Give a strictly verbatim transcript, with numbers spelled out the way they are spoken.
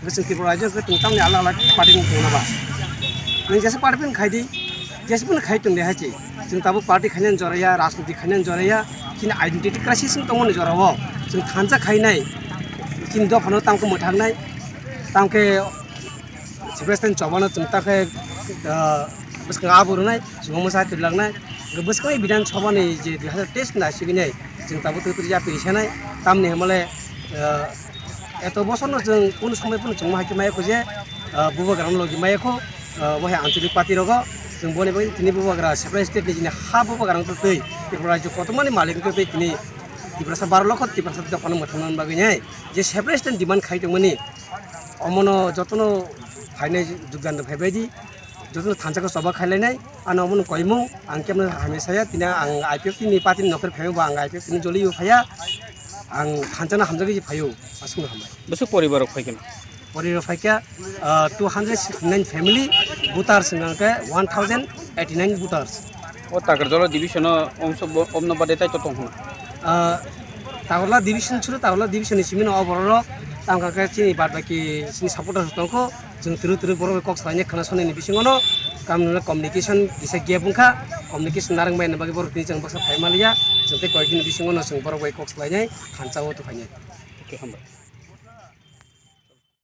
Chwng Tripura rajyo khe chwng tamni alak alak party ni tongna ba. Nwng jesa party phin khai di, jesa phin khai tong de hai chi. Chwng tabuk party khainani joraya, rajniti khainani joraya, chini identity crisis wng tongmani jorao. Chwng thansa khainai, chini dophano tamkhe mwthangnai, tamkhe Sebastian Chobano chwng takhe, ah, bwskang abo rwnai, chwng mwsa twlaknai. Bwskang Bidhan Sabha ni je dui hazar teis ni naisigwi nai, chwng tabuk twtwrwi yapri sanai, tamni hwnmale, ah, Eto bosorno chwng kunu somoi phano chwngma hai khe maya kho je, ah, bubagrano logi maya kho, ah, bo hai anchalik party rogo chwng boni bagwi tini bubagra separate state ni jini ha bubagrano twi Tripura rajyo kotormani malik wngtwi tini Tiprasa baro lokho Tiprasa dophano mwthangna bagwi nai je separate state demand khai tongmani omono jotono phainai jogdan rok phaibai di. Jotono thansa khe choba khailainai, ano omono koimung, ang kemno hamya saya, tini ang I P F T ni party ni nokher phaio, bo ang I P F T ni joliyo phaiya, ang thansa no hamjagwi phaio, aswkno hambai. Bwswk poribar rok phai khe? Poribar phai khe, ah, two hundred sixty nine family, voters hwnkha khe one thousand eighty nine voters. O Takarjala division o omso bo-, omno bade tai to tong hwnna? Ah, Takarjala division suru, Takarjala division ni simi no o borok rok, tamo khe chini bad baki chini supporters tong kho. Chwng twrwk twrwk borok bai kok salainai khwna sonani bisingo no tamni communication kisa gap wngkha, communication narwk maya ni bagwi borok tini chwng baksa phai manliya, chwng tei koyekdin bisingo no chwng borok bai kok salainai thansa o tongphainai. Okay, hambai.